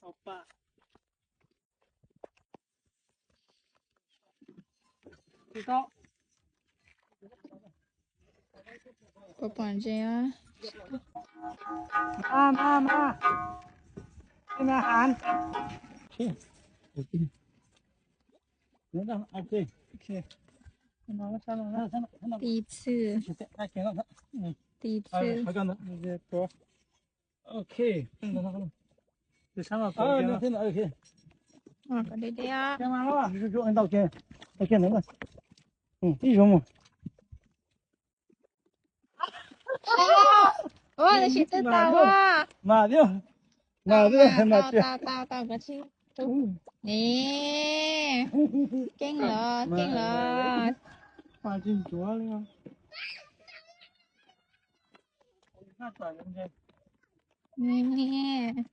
Tau pa. Tsis tau. Puas pom ntses? Mas, mas, mas. Mas han. Ti txwj. Ti txwj. Ok. Ib zaug mus. Ua, tab sis twb tau a. Mas thiab, mas thiab, mas thiab. Tau, tau, tau, kov tsis. Keej los, keej los. Mas tsis ntsuav li. Ni, ni.